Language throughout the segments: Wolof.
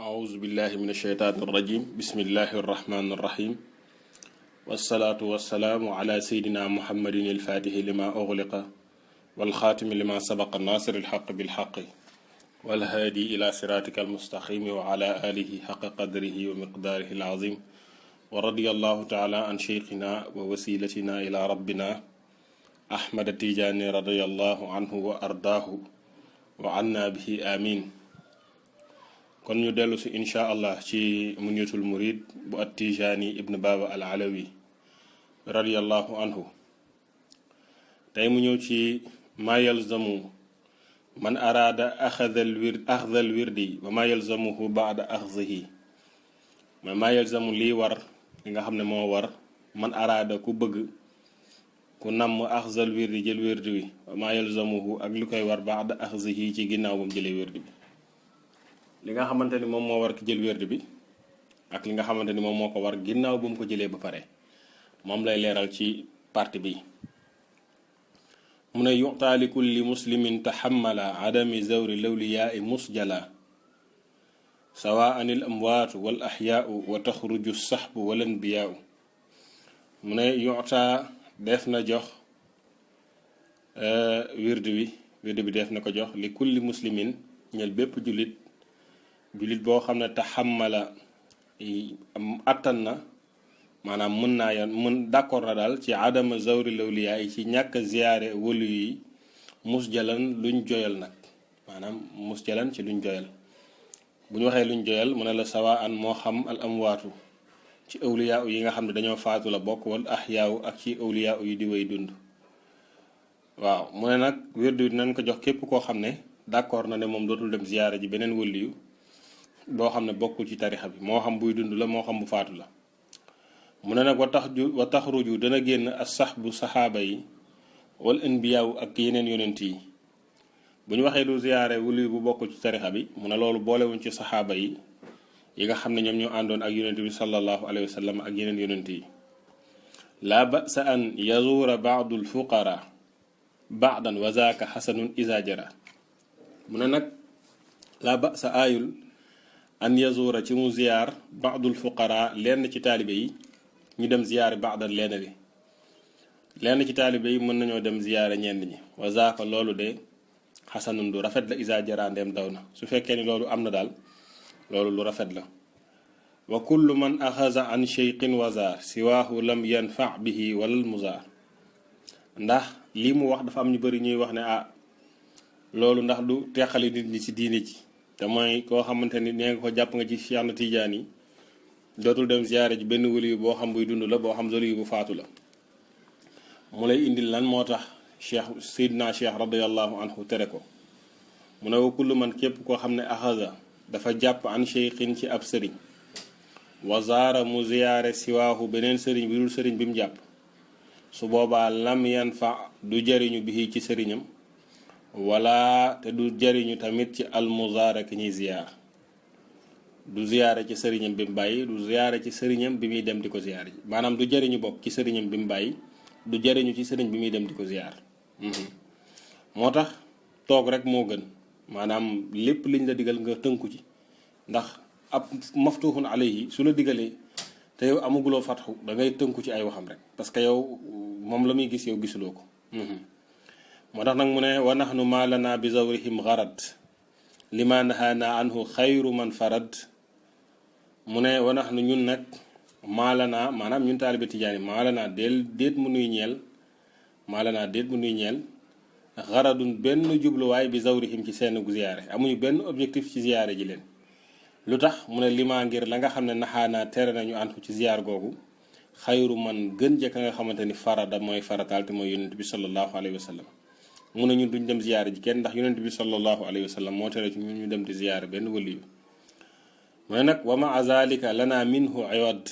أعوذ بالله من الشيطان الرجيم بسم الله الرحمن الرحيم والصلاة والسلام على سيدنا محمد الفاتح لما أغلق والخاتم لما سبق الناصر الحق بالحق والهادي إلى صراطك المستقيم وعلى آله حق قدره ومقداره العظيم ورضي الله تعالى عن شيخنا ووسيلتنا إلى ربنا أحمد التيجاني رضي الله عنه وأرضاه وعنا به آمين. kon ñu dellu si incha allah ci munyatul murid bu at-Tijani ibn Baba al Alawi radiyallahu anhu. tey mu ñëw ci ma yalzamu man araada axdal wirdi wa ma yalzamuhu baada axdihi mais ma yalzamu lii war li nga xam ne moo war man araada ku bëgg ku namm axdal wirdi jël wirdi wi wa ma yalzamuhu ak li koy war baada axdihi ci ginnaaw bam jëlee wirdi bi. li nga xamante ni moom moo war ki jël wérd bi ak li nga xamante ni moom moo ko war ginnaaw bu mu ko jëlee ba pare moom lay leeral ci partie bi mu ne yu'taa li kulli muslimin taxammala adami zawri lawliyaai musjala sawaan al amwaatu wal axyaau wa taxruju saxbu wal anbiyaau mu ne yu'taa def na jox wérd bi def na ko jox li kulli muslimin ñel bépp jullit boo xam ne taxammala attan na maanaam mën d'accord na daal ci adama zawri lawliyaa yi ci ñàkk ziyaare wëlu yi musjalan luñ joyal nag maanaam musjalan ci luñ joyal bu ñu waxee luñ joyal mu ne la sawa an moo xam al amwaatu ci awliyaa yi nga xam ne dañoo faatu la bokk wal ahyaaw ak ci awliyaa yi di way dund. waaw mu ne nag wérdu dinañ ko jox képp koo xam ne d'accord na ne moom dootul dem ziyaare ji beneen wëlu yu boo xam ne bokkul ci tarixa bi moo xam buy dund la moo xam bu faatu la. mu ne nag wa taxruju dana génn as sax bu saxaaba yi wal anbiyaaw ak yeneen yonent yi. bu ñu waxee lu ziyaare wulu bu bokkul ci tarixa bi mu ne loolu boolewuñ ci saxaaba yi nga xam ne ñoom ñoo àndoon ak yonent bi sallallahu alayhi wa sallam ak yeneen yonent yi. laa ba'sa an yazuura baadul fuqara baadan wa zaaka xasanun iza jara mu ne nag laa ba'sa aayul an yazuura ci mu ziyaar baadul fuqara lenn ci taalibe yi ñu dem ziyaare baadan lenn ci taalibe yi mën nañoo dem ziyaare ñenn ñi wa zaaka loolu de xasanun lu rafet la isa jara ndeem daw na su fekkee ni loolu am na daal loolu lu rafet la. wa kullu man axaza an cheykhin wazaar siwaahu lam yanfa bihi walal muzaar ndax lii mu wax dafa am ñu bëri ñuy wax ne loolu ndax du teqali nit ñi ci diine ji te mooy koo xamante ni nee nga ko jàpp nga ci Cheikh na Tidiane yi dootul dem ziyaare ji benn wali yu boo xam buy dund la boo xam wali yu bu faatu la. mu lay indil lan moo tax Seydina Cheikh radiyallahu anhu tere ko mu ne wa kullu man képp koo xam ne axaza dafa jàpp an cheykhin ci ab sëriñ wazaara mu ziyaare siwaahu beneen sëriñ bi dul sëriñ bi mu jàpp su boobaa lam yan fa du jariñu bi ci sëriñam wala te du jariñu tamit ci almuzaara ki ñuy ziyaar du ziyaare ci sëriñam bi mu bàyyi du ziyaare ci sëriñam bi muy dem di ko ziyaar maanaam du jariñu bokk ci sëriñam bi mu bàyyi du jariñu ci sëriñ bi muy dem di ko ziyaar. moo tax toog rek moo gën maanaam lépp liñ la digal nga tënku ci ndax ab maftuhun alayhi su la digalee te yow amaguloo fatxu da ngay tënku ci ay waxam rek parce que yow moom la muy gis yow gisuloo ko. moo tax nag mu ne wa nahnu ma lana bi zawrihim garad lima nahaana anhu xayru man farad mu ne wa nahnu ñun nag maa lana maanaam ñun taalibe tijaani maa lana déet mu nuy ñeel garadun benn jubluwaay bi zawrihim ci seen ziyaare amuñu benn objectif ci ziyaare ji leen. lu tax mu ne lima ngir la nga xam ne naxaanaa tere nañu anhu ci ziyaar googu xayru man gën jëkk nga xamante ni farada mooy farataal te mooy yonent bi sallallahu alayhi wa sallam. mu ne ñun duñ dem ziyaare ji kenn ndax yonent bi sallallahu alayhi wa sallam moo tere ci ñun ñu dem di ziyaare benn waliyu. mu ne nag wa maa zalika lana minhu iwad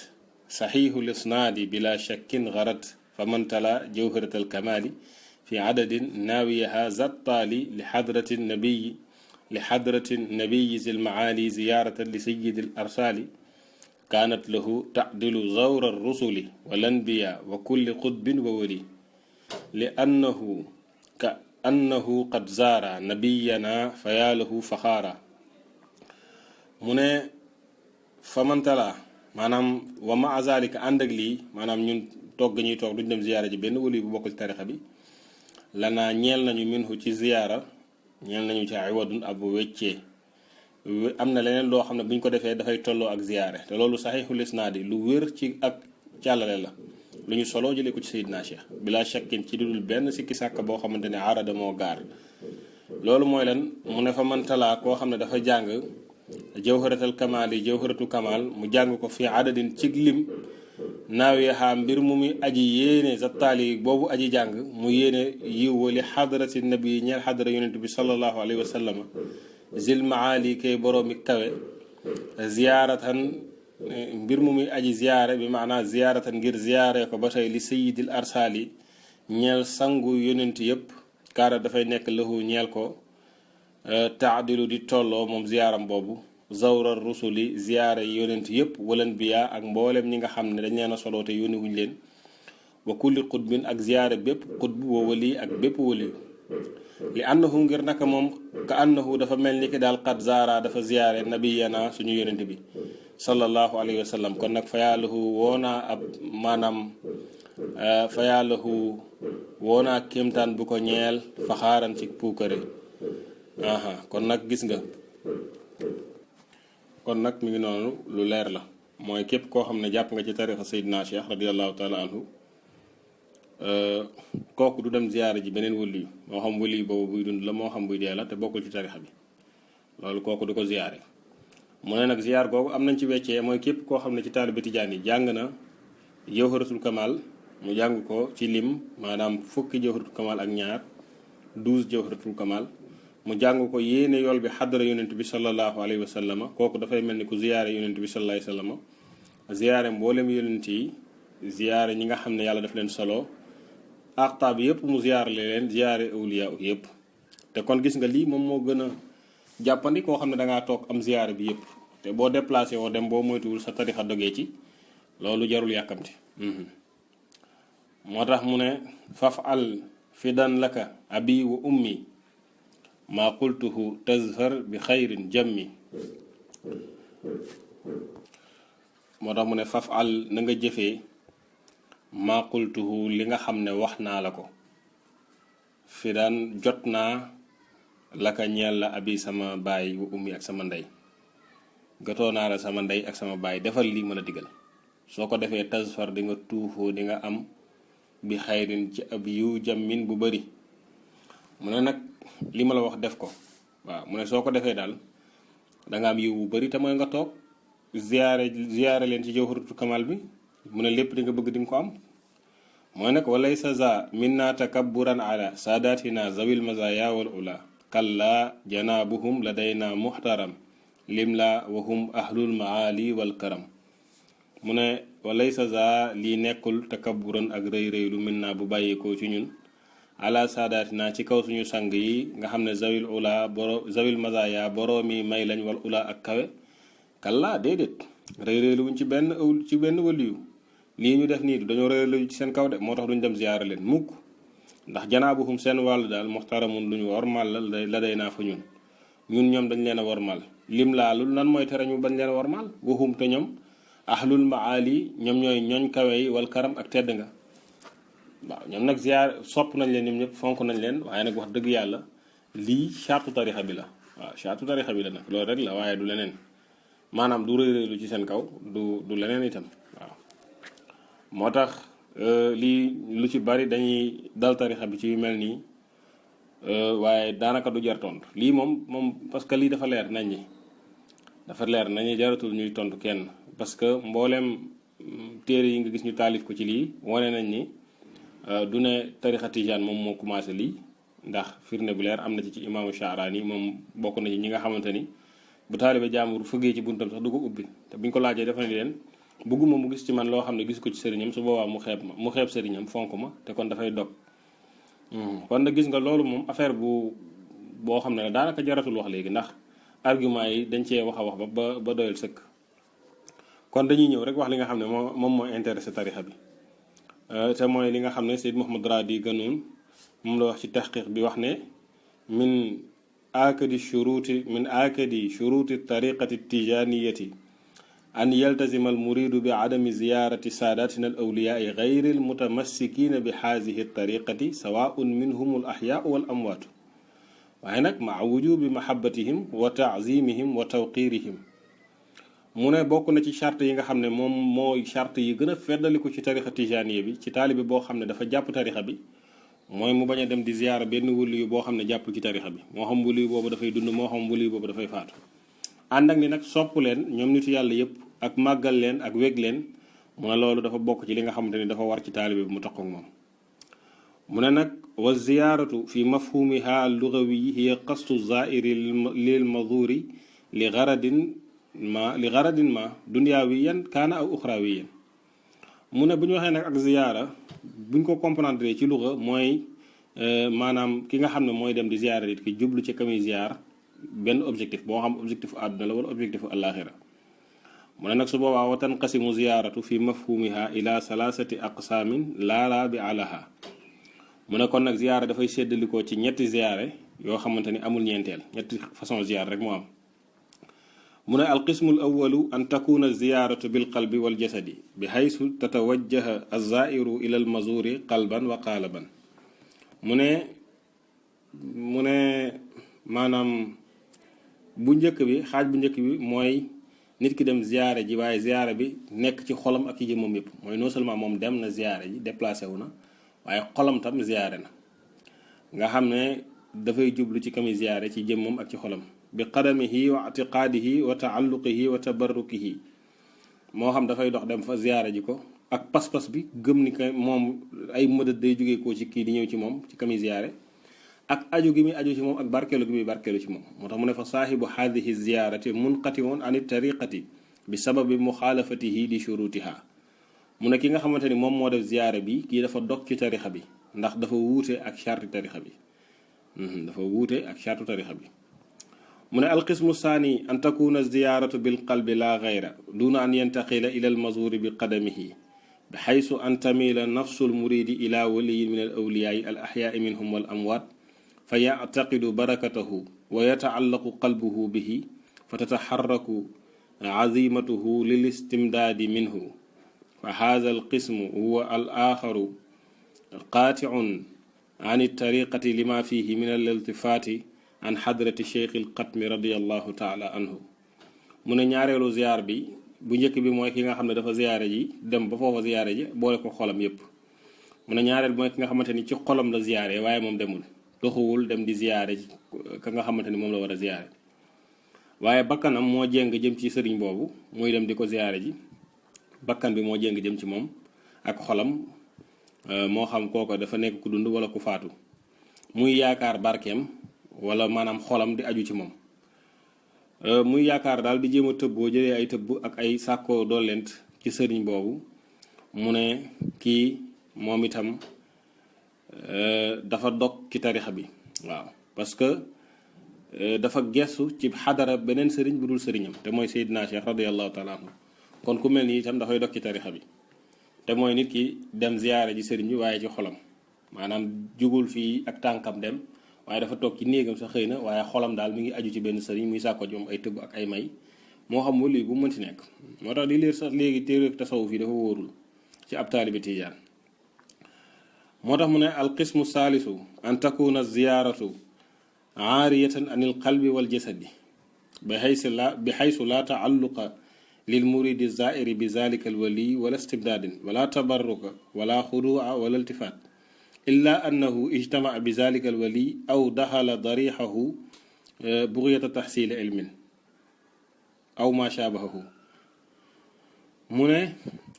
saxiixu lisnaadi bila shakkin garad fa man tala jawharat alkamali fi adadin naawiyaha zattaali li xadrati nabiyi zil maali ziyaaratan li sayidi al arsaali kaanat lahu tacdilu zawra rusuli wal anbiya wa kulli qutbin wa wali li annahu qad zaara nabiyana fa yaa lahu faxaara mu ne famantala maanaam wa ma azalika ànd ak lii maanaam ñun toog ga ñuy toog duñ dem ziyaara ji benn wali bu bokkul ci tarixa bi lanaa ñeel nañu minhu ci ziyaara ñeel nañu ci iwadun ab weccee am na leneen loo xam ne bu ñu ko defee dafay tolloo ak ziyaare te loolu saxiixul isnaadi lu wér ci ak càllale la lu ñu soloo jëlee ko ci Seydina Cheikh bila shakkin ci dudul benn sikki sàkk boo xamante ne aarada moo gaar loolu mooy lan mu ne fa mantalaa koo xam ne dafa jàng jawharatul kamal yi jawharatul kamal mu jàng ko fi adadin cig lim naaweexaa mbir mu muy aji yéene zattaali boobu aji jàng mu yéene yiw wali xadarati nabi yi ñeel xadara yonent bi sallallahu alayhi wa sallama zil maali kay boroomi kawe ziyaaratan mbir mu muy aji ziyaare bi maanaa ziyaaratan ngir ziyaare ko ba tey li sayidil arsaali ñeel sangu yonent yépp kaara dafay nekk lahu ñeel ko taadilu di tolloo moom ziyaaram boobu zawra rusuli ziyaare yonent yépp walan biya ak mboolem ñi nga xam ne dañ leen a soloo te yónni wuñ leen wa kulli xutbin ak ziyaare bépp xutb wa wali ak bépp wali li annahu ngir naka moom ka annahu dafa mel ni ki daal qad zaara dafa ziyaare nabiyana suñu yonent bi sallallahu alayhi wa sallam kon nag fayaalahu woonaa ab maanaam fayaalahu woonaa kéemtaan bu ko ñeel faxaaran ci puukare kon nag gis nga kon nag mi ngi noonu lu leer la mooy képp koo xam ne jàpp nga ci tarixa Seydina Cheikh radiallahu taala anhu kooku du dem ziyaara ji beneen wëli yu moo xam wëli boobu buy dund la moo xam buy dee la te bokkul ci tarixa bi loolu kooku du ko ziyaare mu ne nag ziyaar googu am nañ ci weccee mooy képp koo xam ne ci taalibe tijaan yi jàng na jawharatul kamal mu jàng ko ci lim maanaam fukki jawharatul kamal ak ñaar 12 jawharatul kamal mu jàng ko yéene yool bi xadara yonent bi sallallahu alayhi wa sallama kooku dafay mel ni ku ziyaare yonent bi sallallahu alayhi wa sallama ziyaare mboolem yonent yi ziyaare ñi nga xam ne yàlla daf leen solo aqtaab yëpp mu ziyaare leen ziyaare awliya yëpp te kon gis nga lii moom moo gën a jàppandi koo xam ne dangaa toog am ziyaare bi yëpp te boo déplacé woo dem boo moytuwul sa tarixa dogee ci loolu jarul yàkkamti moo tax mu ne faf al fidan laka abi wa ummi maa qultuhu tazfar bi xayrin jammi moo tax mu ne faf al na nga jëfee maa qultuhu li nga xam ne wax naa la ko fi daan jot naa laka ñeel la abi sama baay wa ummi ak sama ndey gotoo naa la sama ndey ak sama baay defal lii mën a digal soo ko defee tasfar di nga tuufoo di nga am bi xayrin ci ab yiw jammin bu bari mu ne nag li ma la wax def ko waaw mu ne soo ko defee daal danga am yiw bu bari te mooy nga toog ziyaare leen ci jawharatul kamal bi mu ne lépp di nga bëgg di nga ko am mooy nag walaysa za minna takabburan ala saadatina zawil mazaya wal ula kalla janaabuhum ladayna muxtaram lim la wahum ahlul maali wal karam mu ne walaysa za lii nekkul takabburan ak rëy rëylu minna bu bàyyikoo ci ñun ala saadatina ci kaw suñu sang yi nga xam ne zawil mazaya boroomi may lañ wal ula ak kawe kalla déedéet rëy rëylu wuñ ci benn waliyu lii ñu def nii du dañoo rëy rëylu ci seen kaw de moo tax duñ dem ziyaara leen mukk ndax janaabuhum seen wàll daal muxtaramun lu ñu wormal la day naa fa ñun ñoom dañ leen a wormal lim laalul lan mooy tere ñu bañ leen a wormal waxum te ñoom ahlul maali ñoom ñooy ñooñ kawe yi wal karam ak tedd nga waaw ñoom nag ziyaar sopp nañ leen ñoom ñëpp fonk nañ leen waaye nag wax dëgg yàlla lii chartu tarixa bi la waaw chartu tarixa bi la nag loolu rek la waaye du leneen maanaam du rëy rëylu ci seen kaw du leneen itam waaw moo tax lii lu ci bari dañuy dal tarixa bi ci yu mel nii waaye daanaka du jar tontu lii moom parce que lii dafa leer nañ ñi dafa leer nañu jaratul ñuy tontu kenn parce que mbooleem téere yi nga gis ñu taalif ko ci lii wane nañ ni du ne tarixa tijaan moom moo commencé lii ndax firnde bu leer am na ci imaamu Sha'rani moom bokk na ci ñi nga xamante ni bu taalibe jaambur fëggee ci buntam sax du ko ubbi te buñ ko laajee dafa ne leen bëgguma mu gis ci man loo xam ne gis ko ci sëriñam su boobaa mu xeeb sëriñam fonk ma te kon dafay dog kon nag gis nga loolu moom affaire boo xam ne la daanaka jaratul wax léegi ndax argument yi dañ cee wax a wax ba doyal sëkk kon dañuy ñëw rek wax li nga xam ne moom mooy intéressé tarixa bi te mooy li nga xam ne Seyd Muhammad Radi Ganoun moom la wax ci taxqiq bi wax ne min akadi shuruti tariqati tijaniyati an yaltazima al muridu bi adami ziyarati saadatina al awliyaai gayri al mutamassikina bi haadihi tariqati sawaun minhum al ahyaau wal amwaatu waaye nag maa wujubi mahabbatihim wa taazimihim wa tawqirihim mu ne bokk na ci charte yi nga xam ne moom mooy charte yi gën a feddaliku ci tarixa tijaniya bi ci taalibi boo xam ne dafa jàpp tarixa bi mooy mu bañ a dem di ziyaara benn wëli yu boo xam ne jàppul ci tarixa bi moo xam wëli yu boobu dafay dund moo xam wëli yu boobu dafay faatu ànd ak ni nag sopp leen ñoom nitu yàlla yépp ak màggal leen ak weg leen mu ne loolu dafa bokk ci li nga xamante ni dafa war ci taalibi bi mu tax ak moom mu ne nag wa ziyaaratu fi mafhumiha lugawi hiya qastu zairi lil mazuri li garadin ma duniyaawiyan kaana aw uxraawiyan mu ne bu ñu waxee nag ak ziyaara buñ ko comprendre ci luga mooy maanaam ki nga xam ne mooy dem di ziyaara nit ki jublu ci kami ziyaar benn objectif boo xam objectif àdduna la wala objectif àllaaxira mu ne nag su boobaa wa tanqasimu ziyaaratu fi mafhumiha ila salaasati aqsaamin laa bi alaha mu ne kon nag ziyaara dafay séddalikoo ci ñetti ziyaare yoo xamante ni amul ñeenteel ñetti façon ziyaar rek moo am mu ne alqismu al awalu an takuna ziyaaratu bil qalbi wal jasadi bi haysu tatawajjaha azzairu ila al mazuri qalban wa qaalaban mu ne maanaam bu njëkk bi xaaj bu njëkk bi mooy nit ki dem ziyaare ji waaye ziyaare bi nekk ci xolam ak ci jëmmam yëpp mooy non seulement moom dem na ziyaare ji déplacé wu na waaye xolam tam ziyaare na nga xam ne dafay jublu ci kami ziyaare ci jëmmam ak ci xolam bi qadamihi wa atiqaadihi wa taalluqihi wa tabarrukihi moo xam dafay dox dem fa ziyaare ji ko ak pas-pas bi gëm ni que moom ay mëdët day jógee koo ci kii di ñëw ci moom ci kami ziyaare ak aju gi muy aju ci moom ak barkeelu gi muy barkeelu ci moom moo tax mu ne fa saahibu haadihi ziyaarati munqatiun an tariqati bi sababi muxaalafatihi li shurutiha mu ne ki nga xamante ni moom moo def ziyaare bi kii dafa dog ci tarixa bi ndax dafa wuute ak charti tarixa bi dafa wuute ak chartu tarixa bi mu ne alqismu saani an takuna ziyaaratu bil qalbi la gayra duna an yantaqila ila al mazuri bi qadamihi bi xaysu an tamila nafsu al muridi ila waliyin min al awliyaai al axyaai minhum wal amwaat fa yactaqidu barakatahu wa yataallaqu qalbuhu bihi fa tataxarraku azimatuhu lil istimdaadi minhu fa haza al qismu huwa al axaru qaatiun an tariqati lima fihi min al iltifaati an xadrati cheikh al xatmi radiallahu taala anhu mu ne ñaareelu ziyaar bi bu njëkk bi mooy ki nga xam ne dafa ziyaare ji dem ba foofa ziyaare ji boole ko xolam yépp mu ne ñaareel bi mooy ki nga xamante ni ci xolam la ziyaare waaye moom demul doxuwul dem di ziyaare ka nga xamante ni moom la war a ziyaare waaye bakkanam moo jéng jëm ci sëriñ boobu muy dem di ko ziyaare ji bakkan bi moo jéng jëm ci moom ak xolam moo xam kooko dafa nekk ku dund wala ku faatu muy yaakaar barkeem wala maanaam xolam di aju ci moom muy yaakaar daal di jéem a tëbboo jëlee ay tëbb ak ay sàkkoo doolent ci sëriñ boobu mu ne kii moom itam dafa dog ci tarixa bi waaw parce que dafa gestu ci xadara beneen sëriñ bu dul sëriñam te mooy Seydina Cheikh radiallahu taala anhu kon ku mel ni itam dafay dog ci tarixa bi te mooy nit ki dem ziyaare ji sëriñ bi waaye ci xolam maanaam jugul fii ak tànkam dem waaye dafa toog ci néegam sa xëy na waaye xolam daal mi ngi aju ci benn sëriñ muy sàkko ci moom ay tëbb ak ay may moo xam wali bu mënti nekk moo tax di leer sax léegi téere tasawuf yi dafa wóorul ci ab taalibi tijaan moo tax mu ne alqismu saalisu an takuna ziyaaratu aariyatan an il qalbi wal jasadi bi xaysu la taalluqa lil muridi zairi bi zalika al wali wala istibdaadin wala tabarruka wala xudua wala iltifaat illa annahu ijtamaa bi zalika al wali aw daxala darixahu bugyata taxsili ilmin aw ma shaabahahu mu ne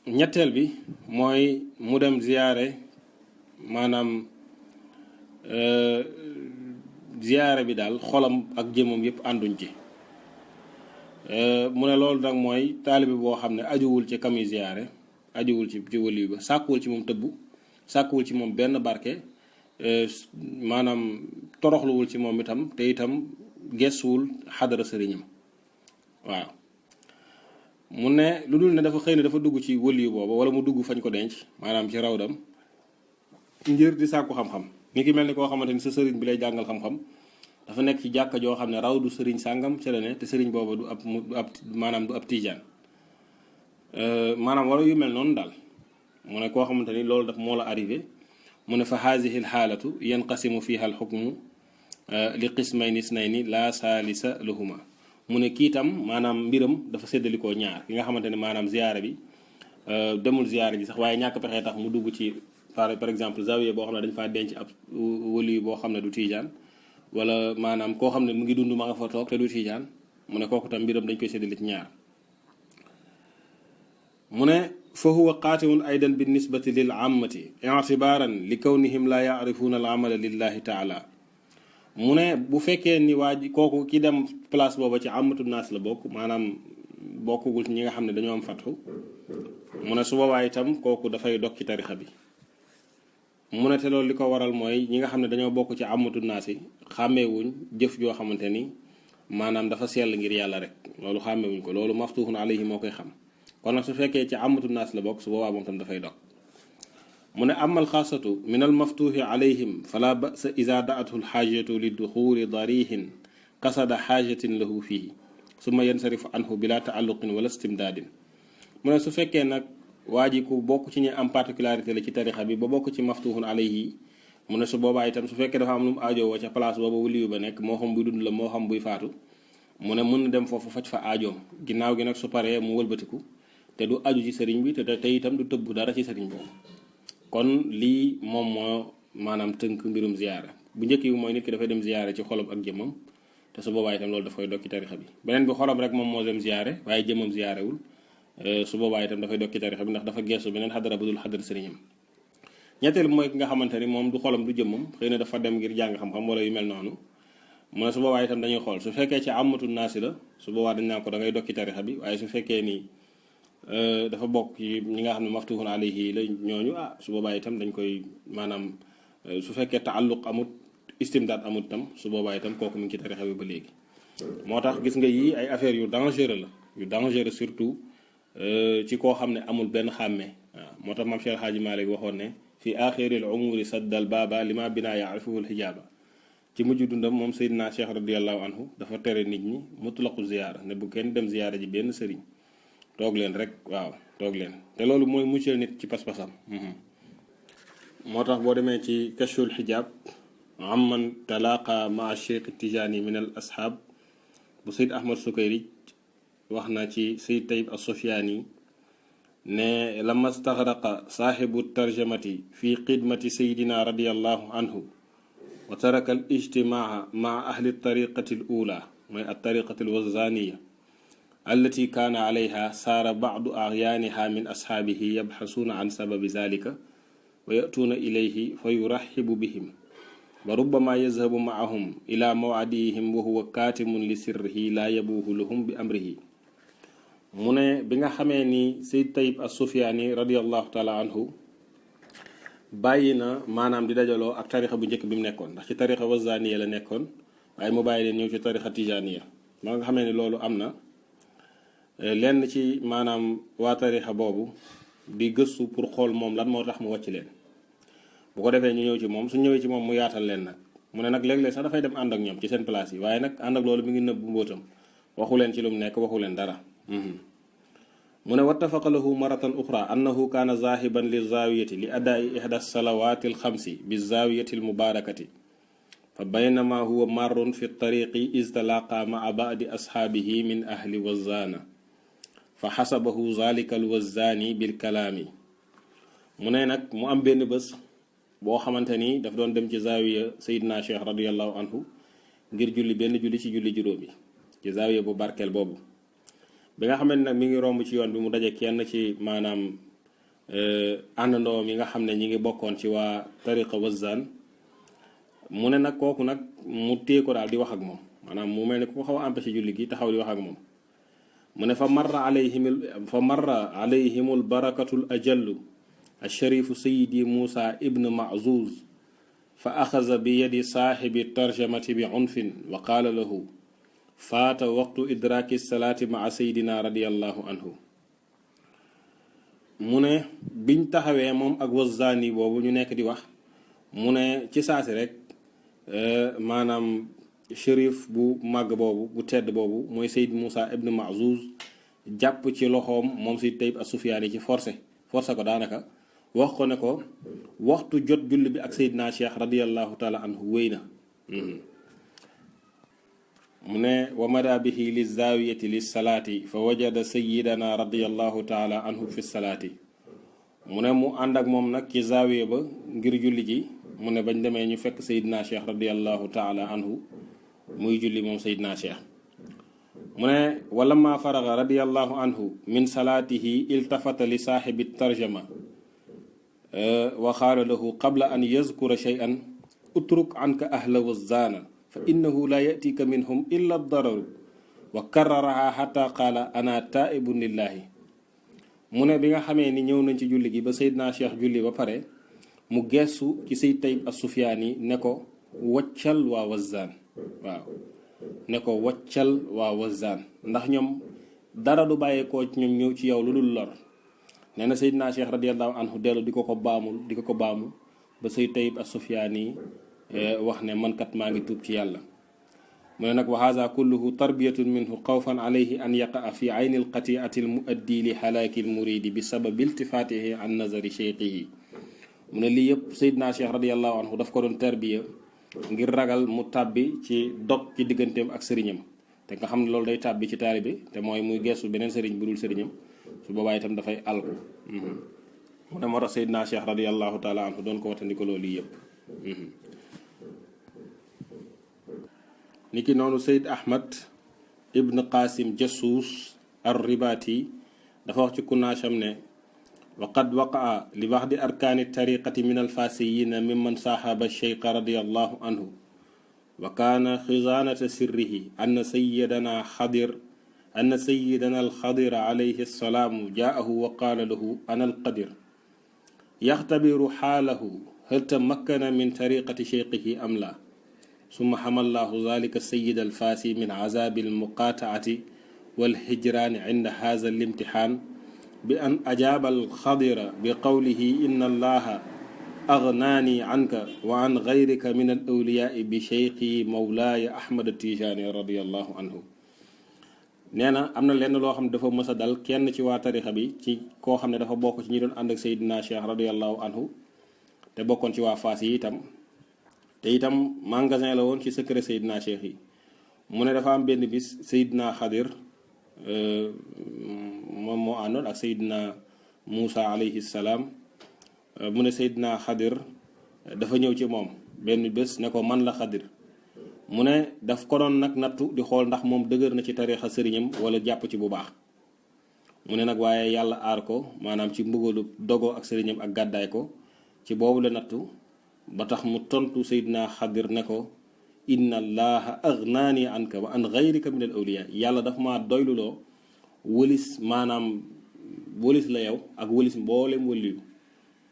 ñetteel bi mooy mu dem ziyaare maanaam ziyaare bi daal xolam ak jëmam yépp ànduñ ci mu ne loolu nag mooy taalibi boo xam ne ajuwul ci kami ziyaare ajuwul ci wali ba sàkkuwul ci moom tëbb sàkkuwul ci moom benn barke maanaam toroxluwul ci moom itam te itam gestuwul xadara sëriñam waaw mu ne lu dul ne dafa xëy ne dafa dugg ci wali booba wala mu dugg fañ ko denc maanaam ci rawdam ngir di sàkku xam-xam ni ki mel ni koo xamante ni sa sëriñ bi lay jàngal xam-xam dafa nekk ci jàkka joo xam ne raw du sëriñ sàngam ca la ne te sëriñ booba du ab maanaam du ab tijaan maanaam wala yu mel noonu daal mu ne koo xamante ni loolu daf moo la arrivé mu ne fa haadihi alxaalatu yanqasimu fiha alxukmu li qismayni isnayni la saalisa lahuma mu ne kii tam maanaam mbiram dafa séddalikoo ñaar ki nga xamante ne maanaam ziyaara bi demul ziyaara ji sax waaye ñàkk pexe tax mu dugg ci par exemple zawiya boo xam ne dañ faa denc ab wali boo xam ne du tiijaan wala maanaam koo xam ne mu ngi dund ma nga fa toog te du tiijaan mu ne kooku tam mbiram dañ koy séddale ci ñaar mu ne fa huwa qaatiun aydan bi nisbati lil ammati i'tibaaran li kawnihim la yaarifuuna al amala lillahi taala mu ne bu fekkee ni waa ji kooku ki dem place booba ci amatu naas la bokk maanaam bokkugul ci ñi nga xam ne dañoo am fatxu mu ne su boobaa itam kooku dafay dog ci tarixa bi mu ne te loolu li ko waral mooy ñi nga xam ne dañoo bokk ci amatu naas yi xàmmeewuñ jëf joo xamante ni maanaam dafa sell ngir yàlla rek loolu xàmmeewuñ ko loolu maftuhun alayhi moo koy xam kon nag su fekkee ci amatu naas la bokk su boobaa moom tam dafay dog mu ne amal xaasatu min al maftuhi alayhim fala basa ida daathu lxaajatu li duxuli darihin qasada xaajatin lahu fihi summa yansarifu anhu bila taalluqin wala istimdaadin mu ne su fekkee nag waa ji ku bokk ci ñi am particularité la ci tarixa bi ba bokk ci maftuhun alayhi mu ne su boobaa itam su fekkee dafa am lu mu aajowoo ca place booba waliyu ba nekk moo xam buy dund la moo xam buy faatu mu ne mën na dem foofu faj fa aajoom ginnaaw gi nag su paree mu wëlbatiku te du aju ci sëriñ bi te itam du tëbb dara ci sëriñ boobu kon lii moom moo maanaam tënk mbirum ziyaara bu njëkk bi mooy nit ki dafay dem ziyaare ci xolam ak jëmmam te su boobaa itam loolu dafay dog ci tarixa bi beneen bi xolam rek moom moo dem ziyaare waaye jëmmam ziyaarewul su boobaa itam dafay dog ci tarixa bi ndax dafa geesu beneen xadara bu dul xadara sëriñam ñetteel bi mooy ki nga xamante ni moom du xolam du jëmmam xëy na dafa dem ngir jàng xam-xam wala yu mel noonu mu ne su boobaa itam dañuy xool su fekkee ci amatu naasi la su boobaa dañ naan ko da ngay dog ci tarixa bi waaye su fekkee ni dafa bokk ci ñi nga xam ne maftuhun alayhi la ñooñu su boobaa itam dañ koy maanaam su fekkee taalluq amut istimdaad amut itam su boobaa itam kooku mu ngi ci tarixa bi ba léegi moo tax gis nga yii ay affaires yu dangereux la yu dangereux surtout ci koo xam ne amul benn xàmmee waaw moo tax maam Cheikh Hadji Malick waxoon ne fi axiril umuri saddal baaba lima bina yaarifuhu alxijaaba ci mujj dundam moom Seydina Cheikh radiallahu anhu dafa tere nit ñi mutlaqu ziyaara ne bu kenn dem ziyaara ji benn sëriñ toog leen rek waaw toog leen te loolu mooy muccal nit ci pas-pasam moo tax boo demee ci kashful xijaab amman talaqa maa cheikh tijaani min al ashaab bu Seyd Ahmad Sukayrij wax na ci Seyd Tayib as-Sufyaani ne lama staxraqa saaxibu tarjamati fi xidmati seydina radiallahu anhu wa taraka al ijtimaa maa ahli tariqati al ula mooy al tariqati al wazaniya allati kaana alayha saara bacdu axyaaniha min asxaabihi yabxasuuna an sababi zalika wa yatuuna ilayhi fa yuraxibu bihim wa rubbama yazhabu macahum ila mawcadihim wa huwa kaatimun li sirrihi laa yabuuhu lahum bi amrihi mu ne bi nga xamee ni Seyd Tayib as-Sufyaani radiallahu taala anhu bàyyi na maanaam di dajaloo ak tarixa bu njëkk bi mu nekkoon ndax ci tarixa wazaniya la nekkoon waaye mu bàyyi leen ñëw ci tarixa tijaniya ba nga xamee ni loolu am na lenn ci maanaam waa tarixa boobu di gëstu pour xool moom lan moo tax mu wàcc leen bu ko defee ñu ñëw ci moom su ñëwee ci moom mu yaatal leen nag mu ne nag léeg-léeg sax dafay dem ànd ak ñoom ci seen place yi waaye nag ànd ak loolu mi ngi nëbb mbóotam waxu leen ci lu mu nekk waxu leen dara mu ne wattafaqa lahu maratan uxra annahu kaana zaahiban li zaawiyati li adaa'i ihda salawaati alxamsi bi zaawiyati almubaarakati fa baynama huwa marrun fi tariqi iz talaqa maa ba'di ashaabihi min ahli wazaana fa xasabahu zalika alwazaani bilkalaami mu ne nag mu am benn bés boo xamante ni daf doon dem ci zaawiya Seydina Cheikh radiallahu anhu ngir julli benn julli ci julli juróomi ci zaawiya bu barkeel boobu bi nga xamante nag mi ngi romb ci yoon bi mu daje kenn ci maanaam àndandoo mi nga xam ne ñi ngi bokkoon ci waa tariqa wazaan mu ne nag kooku nag mu téye ko daal di wax ak moom maanaam mu mel ni ku ko xaw a empêché julli gi taxaw di wax ak moom mu ne fa marra alayhimul barakatul ajallu asharifu sayidi Muusa ibn Maazuz fa axaza bi yadi saaxibi tarjamati bi unfin wa qaala lahu faata waqtu idraaki salaati maa seydina radiallahu anhu mu ne biñ taxawee moom ak wazaani boobu ñu nekk di wax mu ne ci saasi rek maanaam shérif bu màgg boobu bu tedd boobu mooy Seyd Muusa ibn Maazuz jàpp ci loxoom moom Sayyid Tayyib as-Sufyaani ci forcé ko daanaka wax ko ne ko waxtu jot julli bi ak Seydina Cheikh radiyallahu taala anhu wéy na. mu ne wa mada bihi li zaawiyati li salaati fa wajada sayyidana radiyallahu taala anhu fi salaati. mu ne mu ànd ak moom nag ci zaawiya ba ngir julli ji mu ne bañ demee ñu fekk Seydina Cheikh radiyallahu taala anhu muy julli moom Seydina Cheikh. mu ne wala ma faraga radiyallahu anhu min salaatihi iltafata li saaxibi tarjama wa qaala lahu qabla an yazkura shay'an utruk anka ahla wazzaana fa innahu la yatika minhum illa dararu wa karraraha xata qaala ana taibun lillahi. mu ne bi nga xamee ni ñëw nañ ci julli gi ba Seydina Cheikh julli ba pare mu geesu ci Sayyid Tayyib as-Sufyaani ne ko waccal waa wazzaan waaw ne ko waccal waa wazzaan ndax ñoom dara du bàyyeekoo ci ñoom ñëw ci yow lu dul lor. nee na Seydina Cheikh radiyallahu anhu dellu di ko baamu ba Sayyid Tayyib as-Sufyaani wax ne man kat maa ngi tuub ci yàlla. mu ne nag wa haza kulluhu tarbiyatun minhu xawfan alayhi an yaqaa fi ayni alqatiati almuaddi li xalaaki almuridi bi sababi iltifaatihi an nazari cheikhihi. mu ne lii yëpp Seydina Cheikh radiyallahu anhu daf ko doon tarbiya ngir ragal mu tàbbi ci dog ci digganteem ak sëriñam te nga xam ne loolu day tàbbi ci taalibe te mooy muy geesu beneen sëriñ bu dul sëriñam su boobaa itam dafay alku. mu ne moo tax Seydina Cheikh radiyallahu taala anhu doon ko watandiko loolu yëpp. niki noonu Seyd Ahmad ibn Qasim Jassuus ar-Ribaati dafa wax ci kunaasham ne wa qad waqaa li baxdi arkaani tariqati min alfaasiyina mimman saaxaba cheikha radiyallahu anhu wa kaana xizaanata sirrihi anna sayyidana alxadir alayhi salaamu jaahu wa qaala lahu ana alqadir yaxtabiru xaalahu hal tamakkana min tariqati cheikhihi am la summa xamallahu zalika sayid alfaasi min azaabi almuqaataati walhijraani inda haza alimtixaan bi an ajaaba alxadira bi qawlihi inna allaha agnaani anka wa an gayrika min alawliyaai bi cheikhi mawlaaya ahmad tijaani radiallahu anhu. nee na am na lenn loo xam ne dafa mës a dal kenn ci waa tarixa bi ci koo xam ne dafa bokk ci ñi doon ànd ak Seydina Cheikh radiallahu anhu te bokkoon ci waa Faas yi itam te itam magasin la woon ci secret Seydina Cheikh yi. mu ne dafa am benn bis Seydina Xadir moom moo àndoon ak Seydina Muusa alayhi salaam. mu ne Seydina Xadir dafa ñëw ci moom benn bés ne ko man la Xadir. mu ne daf ko doon nag nattu di xool ndax moom dëgër na ci tariixa sëriñam wala jàpp ci bu baax. mu ne nag waaye yàlla aar ko maanaam ci mbugalu dogoo ak sëriñam ak gàddaay ko ci boobu la nattu ba tax mu tontu Seydina Xadir ne ko inna allaha agnaani anka wa an gayrika min al awliya. yàlla dafa maa doyluloo wëlis maanaam wëlis la yow ak wëlis mboolem wëliyu.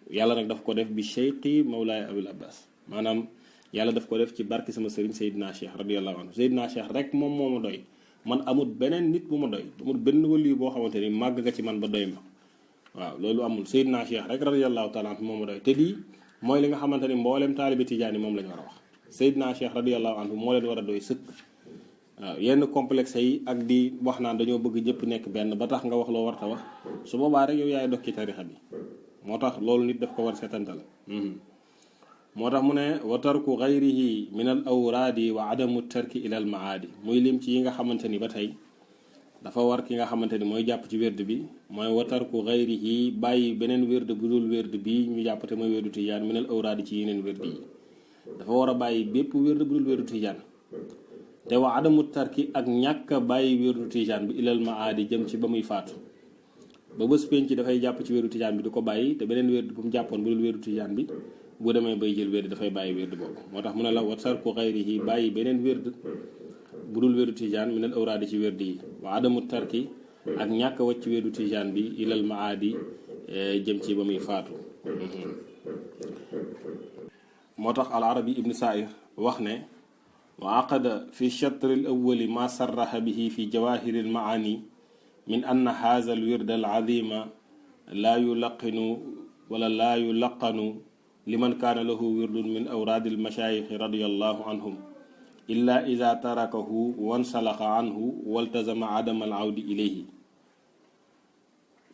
yàlla nag daf ko def bi cheikhi mawlaaya abil abbas maanaam yàlla daf ko def ci barki sama sëriñ Seydina Cheikh radiyallahu anhu. Seydina Cheikh rek moom moo ma doy man amul beneen nit bu ma doy amul benn wëliyu boo xamante ni màgg nga ci man ba doy ma waaw loolu amul. Seydina Cheikh rek radiyallahu taala anhu moo ma doy te lii mooy li nga xamante ni mboolem taalibi tijaani moom la ñu war a wax. Seydina Cheikh radiyallahu anhu moo leen war a doy sëkk. waaw yenn complexe yi ak di wax naan dañoo bëgg ñëpp nekk benn ba tax nga wax loo war ta wax su boobaa rek yow yaay dox ci tarixa bi. moo tax loolu nit daf ko war setantal. moo tax mu ne wa tarku gayrihi min al awraadi wa adamu tarki ila al maadi muy lim ci yi nga xamante ni ba tey dafa war ki nga xamante ni mooy jàpp ci wérd bi mooy wa tarku gayrihi bàyyi beneen wérd bu dul wérd bi ñu jàppate mooy wérdu tijaan min al awraadi ci yeneen wérd yi dafa war a bàyyi bépp wérd bu dul wérdu tijaan te wa adamu tarki ak ñàkk a bàyyi wérdu tijaan bi ilal maadi jëm ci ba muy faatu ba bés penc dafay jàpp ci wérdu tijaan bi du ko bàyyi te beneen wérd bu mu jàppoon bu dul wérdu tijaan bi bu demee bay jël wérd dafay bàyyi wérd boobu. moo tax mu ne la wa tarku xayrihi bàyyi beneen wérd bu dul wérdu tijaan minal awraadi ci wérd yi wa adamu tarki ak ñàkk a wacc ci wérdu tijaan bi ilal maadi jëm ci ba muy faatu. moo tax al arabi ibn sair wax ne wa aqada fi chatr al awali ma sarraxa bihi fi jawahir al maani min anna haza al wird al azima laa yulaqinu wala laa yulaqanu liman kaana lahu wirdun min awraadi al mashayikh radiyallahu anhum illa ida tarakahu wansalaxa anhu waltazama adama al awdi ilayhi.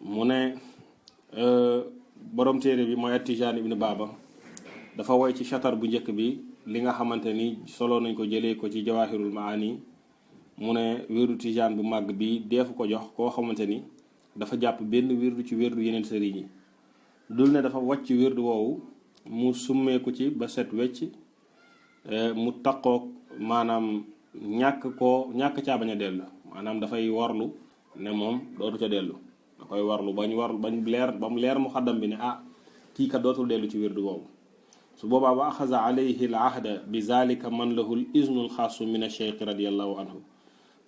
mu ne borom téere bi mooy Tijaan ibnu Baaba dafa woy ci chatar bu njëkk bi li nga xamante ni solo nañ ko jëlee ko ci Jawaahirul Maani mu ne wérdu Tijaan bu màgg bi deefu ko jox koo xamante ni dafa jàpp benn wérdu ci wérdu yeneen sëriñ yi dul ne dafa wàcc wérdu woowu mu summeeku ci ba set wecc mu taqoog maanaam ñàkk caa bañ a dellu maanaam dafay warlu ne moom dootu ca dellu da koy warlu bañ leer ba mu leer mu xaddam bi ne kii kat dootul dellu ci wérdu woowu su boobaa wa axaza alayhi al ahda bi zalika man lahu l iznul xaasu min acheikh radiallahu anhu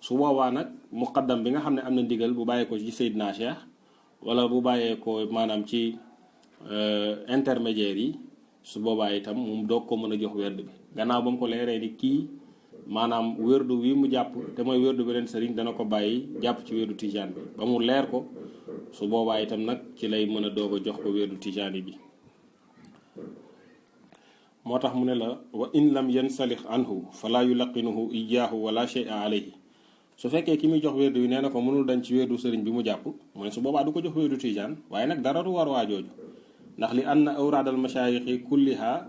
su boobaa nag muqaddam bi nga xam ne am na ndigal bu bàyyee ko ci Seydina Cheikh wala bu bàyyee ko maanaam ci intermédiaire yi su boobaa itam mu doog ko mën a jox wérdu bi gannaaw ba mu ko leeree ni kii maanaam wérdu wi mu jàpp te mooy wérdu beneen sëriñ dana ko bàyyi jàpp ci wérdu tijaan bi ba mu leer ko su boobaa itam nag ci lay mën a doog a jox ko wérdu tijaani bi moo tax mu ne la wa in lam yansalix anhu fala yulaqinuhu iyaahu wala shay'a alayhi su fekkee ki muy jox wérdu yi nee na ko mënul dañ ci wérdu sëriñ bi mu jàpp mooy su boobaa du ko jox wérdu tijaan waaye nag dara du war waa jooju ndax li anna awraadal mashaayixi kulliha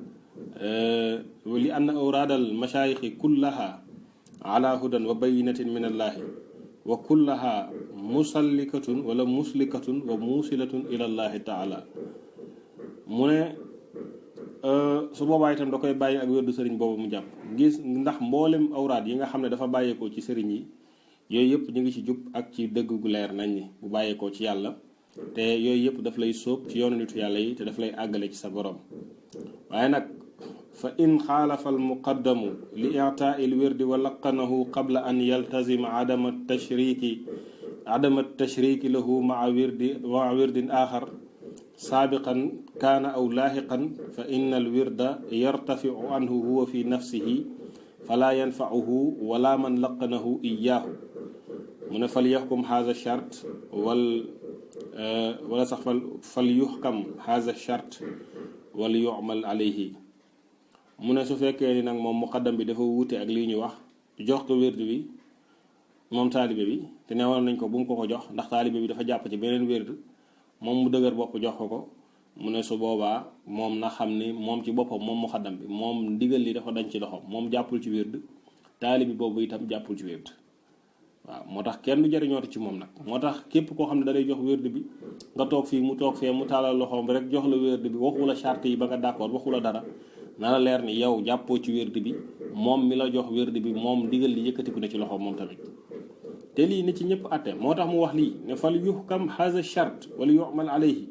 kullaha ala hudan wa bayinatin min allahi wa kullaha musallikatun wala muslikatun wa musilatun ila allahi taala mu ne su boobaa itam da koy bàyyi ak wérdu sëriñ boobu mu jàpp gis ndax mboolem awraad yi nga xam ne dafa bàyyeekoo ci sëriñ yi yooyu yëpp ñu ngi ci jub ak ci dëgg gu leer nañ ni bu bàyyeekoo ci yàlla te yooyu yëpp daf lay sóob ci yoonu nitu yàlla yi te daf lay àggale ci sa borom waaye nag fa in xaalafa al muqaddamu li i'taa il wirdi wa laqanahu qabla an yaltazima adama tashriki lahu maa wirdin axar saabiqan kaana aw laaxiqan fa inna al wirda yartafiu anhu huwa fi nafsihi fala yanfauhu wala man laqanahu iyaahu mu ne fal yaxkum haza chart wala sax fal yuxkam haza chart wala yu'mal alayhi mu ne su fekkee ni nag moom muqaddam bi dafa wuute ak lii ñu wax jox ko wérdu bi moom taalibe bi te newoon nañ ko bu mu ko jox ndax taalibe bi dafa jàpp ci beneen wérdu moom mu dëgër bopp jox ko mu ne su boobaa moom na xam ni moom ci boppam moom muqaddam bi moom ndigal li dafa dañ ci loxoom moom jàppul ci wérdu taalibe boobu itam jàppul ci wérdu waaw moo tax kenn du jariñooti ci moom nag moo tax képp koo xam ne da lay jox wérdu bi nga toog fii mu toog fee mu taalal loxoom bi rek jox la wérdu bi waxu la charte yi ba nga d'accord waxu la dara na la leer ni yow jàppoo ci wérdu bi moom mi la jox wérdu bi moom ndigal li yëkkatiku ne ci loxoom moom tamit te lii ni ci ñëpp atte moo tax mu wax lii ne fal yuhkam haza charte wala yu'mal alayhi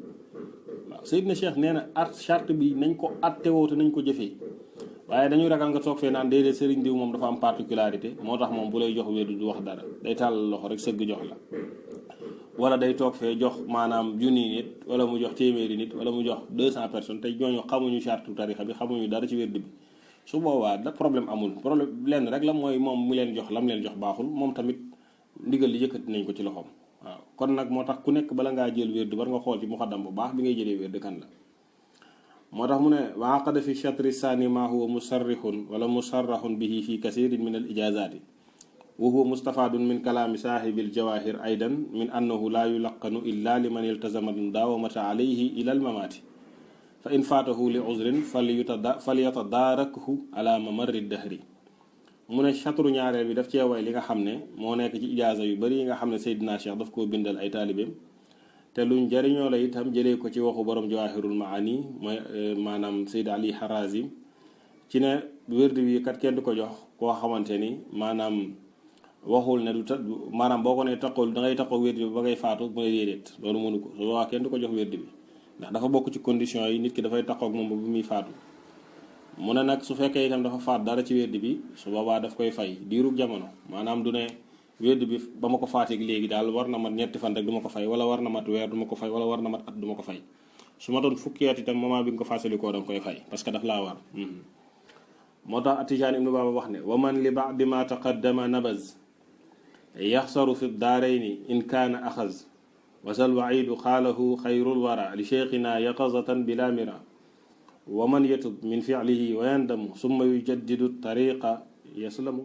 waaw Seydina Cheikh nee na charte bi nañ ko atte woo te nañ ko jëfee waaye dañuy ragal nga toog fee naan déedéet sëriñ diw moom dafa am particularité moo tax moom bu lay jox wérdu du wax dara day tàllal loxo rek sëgg jox la wala day toog fee jox maanaam junni nit wala mu jox téeméeri nit wala mu jox 200 personnes te ñooñu xamuñu charte tarixa bi xamuñu dara ci wérdu bi su boobaa da problème amul problème lenn rek la mooy moom mu leen jox lam leen jox baaxul moom tamit ndigal li yëkkati nañ ko ci loxoom waaw kon nag moo tax ku nekk bala ngaa jël wérdu war nga xool ci muqaddam bu baax bi ngay jëlee wérdu kan la moo tax mu ne wa aqada fi chatri saani ma huwa musarrixun wala musarraxun bihi fi kasirin min al ijazaati wa huwa mustafaadun min kalaami saahibil jawahir aydan min annahu laa yulaqanu illa liman iltazama mudawamata alayhi ila al mamaati fa in faatahu li uzrin falyatadaarakhu ala mamarri dahri mu ne chatru ñaareel bi daf cee way li nga xam ne moo nekk ci ijaaza yu bari yi nga xam ne Seydina Cheikh daf koo bindal ay taalibeem te luñ jariñoo la itam jëlee ko ci waxu borom Jawahirul Maani mooy maanaam Seyd Ali Harazim ci ne wérdu bi kat kenn du ko jox koo xamante ni maanaam waxul ne du maanaam boo ko ne taqul da ngay taqoo wérdu bi ba ngay faatu mu ne déedéet loolu mënu ko su boobaa kenn du ko jox wérdu bi ndax dafa bokk ci condition yi nit ki dafay taqoo ak moom ba bu muy faatu mu ne nag su fekkee itam dafa faat dara ci wérdu bi su boobaa daf koy fay diirug jamono maanaam du ne wérdu bi ba ma ko faateeg léegi daal war na mat ñetti fan rek du ma ko fay wala war na mat weer du ma ko fay wala war na mat at du ma ko fay su ma doon fukki at itam moment bi nga ko fàttalikoo da nga koy fay parce que daf laa war moo tax Tijaan ibnu Baaba wax ne wa man li ba'di ma taqaddama nabaz yaxsaru fi daarayni in kaana axaz wasal waidu xaalahu xayrul wara li cheikhina yaqazatan bila mira wa man yatub min fi'lihi wa yandamu summa yujaddidu tariqa yaslamu